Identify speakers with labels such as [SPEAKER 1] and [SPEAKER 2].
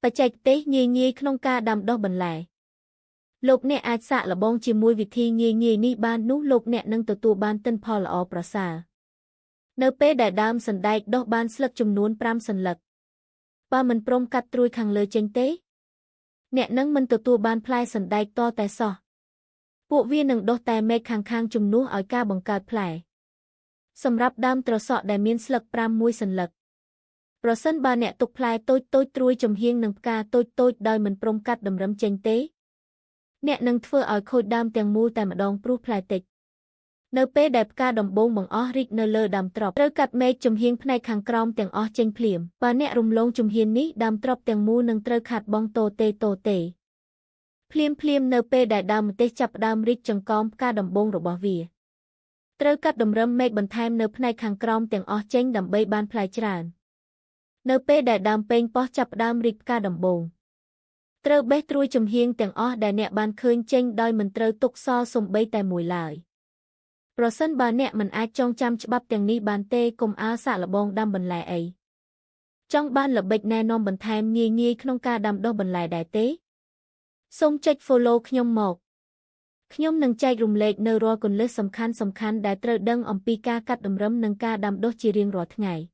[SPEAKER 1] បច្ចេកទេសងាយៗក្នុងការដាំដុះបន្លែលោកអ្នកអាចសាកល្បងជាមួយវិធីងាយៗនេះបាននោះលោកអ្នកនឹងទទួលបានទិន្នផលល្អប្រសើរនៅពេលដែលដើមសណ្តែកដុះបានស្លឹកចំនួន5សន្លឹកបើមិនព្រមកាត់ត្រួយខាងលើចេញទេអ្នកនឹងមិនទទួលបានផ្លែសណ្តែកតតែសោះពួកវានឹងដុះតែមែកខាងៗជំនួសឲ្យការបង្កើតផ្លែសម្រាប់ដើមត្រសក់ដែលមានស្លឹក5មួយសន្លឹកប្រសិនបើអ្នកទុកផ្លែតូចៗត្រួយចំហៀងនិងផ្កាតូចៗដោយមិនព្រមកាត់តម្រឹមចេញទេអ្នកនឹងធ្វើឲ្យខូចដើមទាំងមូលតែម្ដងព្រោះផ្លែតិចនៅពេលដែលផ្កាដំបូងបង្អស់រីកនៅលើដើមត្រប់ត្រូវកាត់មែកចំហៀងផ្នែកខាងក្រោមទាំងអស់ចេញភ្លាមបើអ្នករំលងជំហាននេះដើមត្រប់ទាំងមូលនឹងត្រូវខាតបង់តូទេតូទេភ្លាមៗនៅពេលដែលដើមម្ទេសចាប់ផ្ដើមរីកចង្កោមផ្កាដំបូងរបស់វាត្រូវកាត់តម្រឹមមែកបន្ថែមនៅផ្នែកខាងក្រោមទាំងអស់ចេញដើម្បីបានផ្លែច្រើននៅពេលដែលដើមប៉េងប៉ោះចាប់ផ្ដើមរីកផ្កាដំបូងត្រូវបេះត្រួយចំហៀងទាំងអស់ដែលអ្នកបានឃើញចេញដោយមិនត្រូវទុកសល់សូម្បីតែមួយឡើយប្រសិនបើអ្នកមិនអាចចងចាំច្បាប់ទាំងនេះបានទេកុំអើសាកល្បងដាំបន្លែអីចង់បានល្បិចណែនាំបន្ថែមងាយៗក្នុងការដាំដុះបន្លែដែរទេសូមចុច Follow ខ្ញុំមកខ្ញុំនឹងចែករំលែកនៅរាល់គន្លឹះសំខាន់ៗដែលត្រូវដឹងអំពីការកាត់តម្រឹមនិងការដាំដុះជារៀងរាល់ថ្ងៃ។